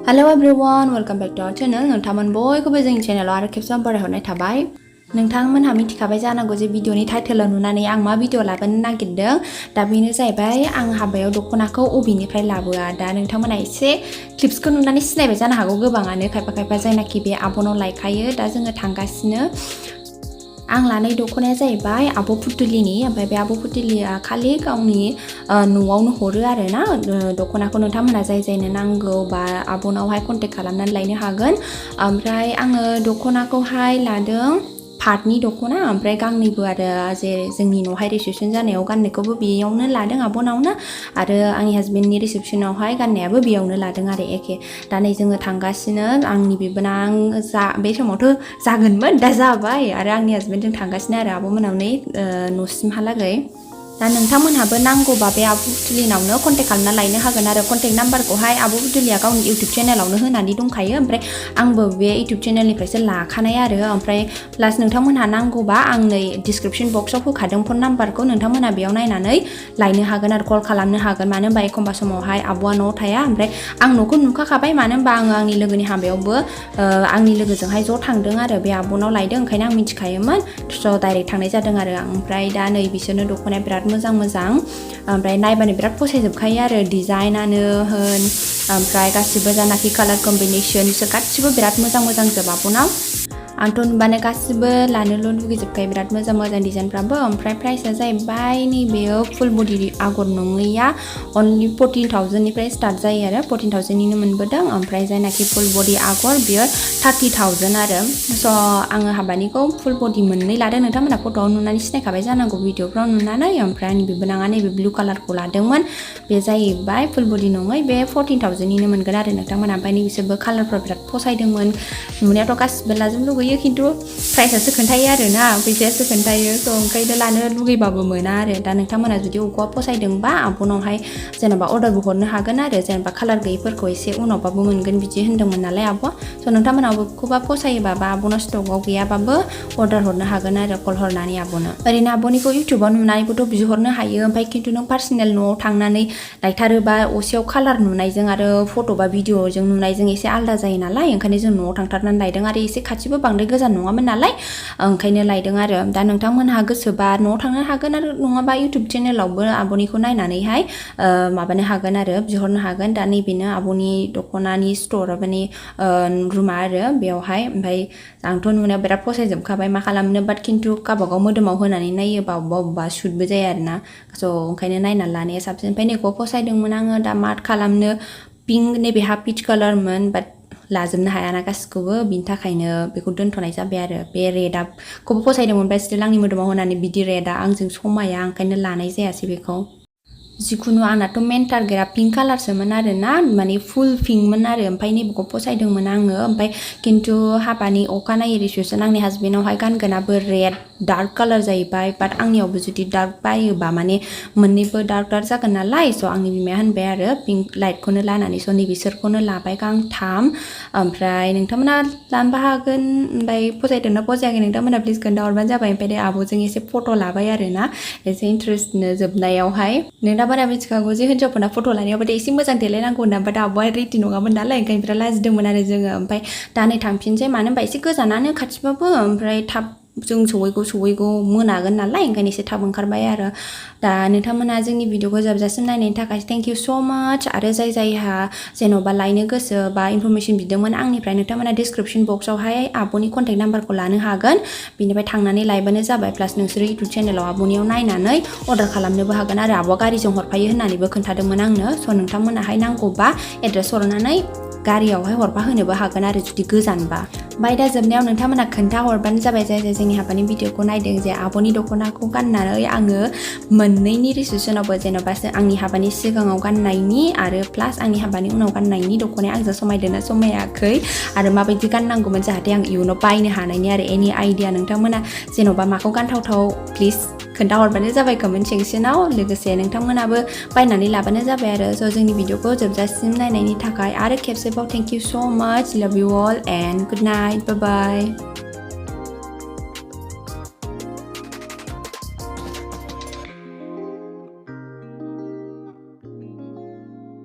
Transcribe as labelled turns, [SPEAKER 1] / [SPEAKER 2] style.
[SPEAKER 1] Hello everyone, welcome back to our channel. नोंथांमोन बयखौबो जोंनि चेनेलाव आरो खेबसे बरायहरनाय थाबाय। नोंथांमोनहा मिथिखाबाय जानांगौ जे भिडिअनि टाइटेलाव नुनानै आं मा भिडिअ लाबोनो नागिरदों। दा बेनो जाहैबाय आं हाबायाव दखनाखौ अबेनिफ्राय लाबोआ। दा नोंथांमोना एसे क्लिप्सखौ नुनानै सिनायबाय जानो हागौ गोबाङानो खायफा जायनाखि बे आब'नाव लायखायो। दा जोङो थांगासिनो। आं लानाय दखनाया जाहैबाय आब' फुथुलिनि ओमफ्राय बे आब' फुथुलिया खालि गावनि न'आवनो हरो आरो ना दखनाखौ नोंथांमोना जायनो नांगौ बा आब'नावहाय कन्टेक्ट खालामनानै लायनो हागोन। ओमफ्राय आङो दखनाखौहाय लादों पाटनि दखना ओमफ्राय गांनैबो आरो जे जोंनि न'हाय रिसेपसन जानायाव गाननायखौबो बेयावनो लादों आब'नावनो आरो आंनि हासबेन्डनि रिसेपसनावहाय गाननायाबो बेयावनो लादों आरो एखे। दा नै जोङो थांगासिनो आंनि बिबोनां बे समावथ' जागोनमोन दा जाबाय आरो आंनि हासबेन्डजों थांगासिनो आरो आब'मोनाव नै न'सिमहालागै। दा नोंथांमोनहाबो नांगौबा बे आब' फुथुलिनावनो कन्टेक्ट खालामना लायनो हागोन आरो कन्टेक्ट नाम्बारखौहाय आब' फुथुलिया गावनि इउटुब चेनेलावनो होनानै दंखायो। ओमफ्राय आंबो बे इउटुब चेनेलनिफ्रायसो लाखानाय आरो ओमफ्राय प्लास नोंथांमोनहा नांगौबा आं नै डिसक्रिपसन बक्सआव होखादों फन नाम्बारखौ नोंथांमोनहा बेयाव नायनानै लायनो हागोन आरो कल खालामनो हागोन। मानो होनबा एखमबा समावहाय आब'आ न'आव थाया ओमफ्राय आं न'खौ नुखाखाबाय मानो होनबा आङो आंनि लोगोनि हाबायावबो आंनि लोगोजोंहाय ज' थांदों आरो बे आब'नाव लायदों ओंखायनो आं मिथिखायोमोन स' डाइरेक्ट थांनाय जादों आरो आं। ओमफ्राय दा नै बिसोरनो दखनाया बिराद मोजां ओमफ्राय नायबानो बिराद फसायजोबखायो आरो डिजाइनानो होन ओमफ्राय गासिबो जानाखि कालार कम्बिनेसन बिसोर गासिबो बिराद मोजां जोब आब'नाव। आंथ' नुबानो गासिबो लानोल' लुगैजोबखायो बिराद मोजां डिजाइनफ्राबो। ओमफ्राय प्राइसआ जाहैबाय नैबेयो फुल बडि आगर नङैया अनलि 14,000निफ्राय स्टार्ट जायो आरो 14,000निनो मोनबोदों। ओमफ्राय जायनाखि फुल बडि आगर बियो 30,000 आरो स' आङो हाबानिखौ फुल बडि मोननै लादों। नोंथांमोना फट'आव नुनानै सिनायखाबाय जानांगौ भिडिअफ्राव नुनानै। ओमफ्राय आंनि बिबोनाङा नैबे ब्लु कालारखौ लादोंमोन बे जाहैबाय फुल बडि नङै बे 14,000निनो मोनगोन आरो नोंथांमोना। ओमफ्राय बिसोरबो कालारफ्रा बिराद फसायदोंमोन नुनायावथ' गासिबो लाजोबनो लुगैयो खिन्थु प्राइसआसो खोन्थायो आरो ना फैसायासो खोन्थायो स' ओंखायनो लानो लुगैबाबो मोना आरो। दा नोंथांमोना जुदि अबेखौबा फसायदोंबा आब'नावहाय जेनेबा अर्डारबो हरनो हागोन आरो जेनेबा कालार गैयैफोरखौ एसे उनावबाबो मोनगोन बिदि होन्दोंमोन नालाय आब'आ। स' नोंथांमोना अबेखौबा फसायोबा बा आब'नाव स्टकआव गैयाबाबो अर्डार हरनो हागोन आरो कल हरनानै आब'नो। ओरैनो आब'निखौ इउटुबाव नुनानैबोथ' बिहरनो हायो ओमफ्राय खिन्थु नों पार्सनेल न'आव थांनानै लायथारोबा असेयाव कालार नुनायजों आरो फट' बा भिडिअजों नुनायजों एसे आलदा जायो नालाय ओंखायनो जों न'आव थांथारनानै लायदों आरो एसे खाथिबो बांद्राय गोजान नङामोन नालाय ओंखायनो लायदों आरो। दा नोंथांमोनहा गोसोबा न'आव थांनो हागोन आरो नङाबा इउटुब चेनेलावबो आब'निखौ नायनानैहाय माबानो हागोन आरो बिहरनो हागोन। दा नैबेनो आब'नि दखनानि स्ट'र माने रुमा आरो बेयावहाय। ओमफ्राय आंथ' नुनायाव बिराद फसायजोबखाबाय मा खालामनो बाट खिन्थु गावबागाव मोदोमाव होनानै नायोबा अबेबा सुटबो जाया आरोना स' ओंखायनो नायनानै लानाया साबसिन। ओमफ्राय नैखौ फसायदोंमोन आङो दा माट खालामनो पिंक नैबे हा पिच कालारमोन बाट लाजोबनो हायाना गासिखौबो बिनि थाखायनो बेखौ दोनथ'नाय जाबाय आरो। बे रेडखौबो फसायदोंमोन ओमफ्राय स्टिल आंनि मोदोमाव होनानै बिदि रेडआ आंजों समाया ओंखायनो लानाय जायासै बेखौ। जिखुनु आंनाथ' मेन टारगेटआ पिंक कालारसोमोन आरो ना माने फुल पिंकमोन आरो ओमफ्राय नैबेखौ फसायदोंमोन आङो। ओमफ्राय खिन्थु हाबानि अखानायै रिसेपसन आंनि हासबेन्डआवहाय गानगोनाबो रेड डार्क कालार जाहैबाय बाट आंनियावबो जुदि डार्क बायोबा माने मोननैबो डार्क जागोन नालाय स' आंनि बिमाया होनबाय आरो पिंक लाइटखौनो लानानै स' नैबेसोरखौनो लाबाय गांथाम। ओमफ्राय नोंथांमोना लानोबो हागोन ओमफ्राय फसायदोंना फसायाखै नोंथांमोना प्लिज खोन्थाहरबानो जाबाय। ओमफ्राय आब'जों एसे फट' लाबाय आरो ना एसे इन्टारेस्टनो जोबनायावहाय। नोंथांमोना मिथिखागौ जे हिन्जावफोरना फट' लानायावबाथाय एसे मोजां देलायनांगौ होनना बाट आब'आ रेडि नङामोन नालाय ओंखायनो बिराद लाजिदोंमोन आरो जोङो। ओमफ्राय दा नै थांफिनसै मानो होनबा एसे गोजानानो खाथिबाबो ओमफ्राय थाब जों सहैगौ मोनागोन नालाय ओंखायनो एसे थाब ओंखारबाय आरो। दा नोंथांमोना जोंनि भिडिअखौ जोबजासिम नायनायनि थाखाय थेंक इउ स' माच। आरो जायहा जेन'बा लायनो गोसो बा इनफरमेसन बिदोंमोन आंनिफ्राय नोंथांमोना डिसक्रिपसन बक्सआवहाय आब'नि कन्टेक्ट नाम्बारखौ लानो हागोन बिनिफ्राय थांनानै लायबानो जाबाय। प्लास नोंसोरो इउटुब चेनेलाव आब'नियाव नायनानै अर्डार खालामनोबो हागोन आरो आब'आ गारिजों हरफायो होननानैबो खोन्थादोंमोन आंनो। स' नोंथांमोनाहाय नांगौबा एड्रेस हरनानै गारियावहाय हरफा होनोबो हागोन आरो जुदि गोजानबा। ओमफ्राय दा जोबनायाव नोंथांमोना खोन्थाहरबानो जाबाय जाय जोंनि हाबानि भिडिअखौ नायदों जे आब'नि दखनाखौ गाननानै आङो मोननैनि रिसेपसनावबो जेन'बा आंनि हाबानि सिगाङाव गाननायनि आरो प्लास आंनि हाबानि उनाव गाननायनि दखनाया आंजों समायदोंना समायाखै आरो माबायदि गाननांगौमोन जाहाथे आं इयुनाव बायनो हानायनि आरो एनि आइडिया नोंथांमोना जेन'बा माखौ गानथावथाव प्लिज खोन्थाहरबानो जाबाय कमेन्ट सेक्सनाव। लोगोसे नोंथांमोनाबो बायनानै लाबानो जाबाय आरो। स' जोंनि भिडिअखौ जोबजासिम नायनायनि थाखाय आरो खेबसेबाव thank you so' much. Love you all and good night bye bye.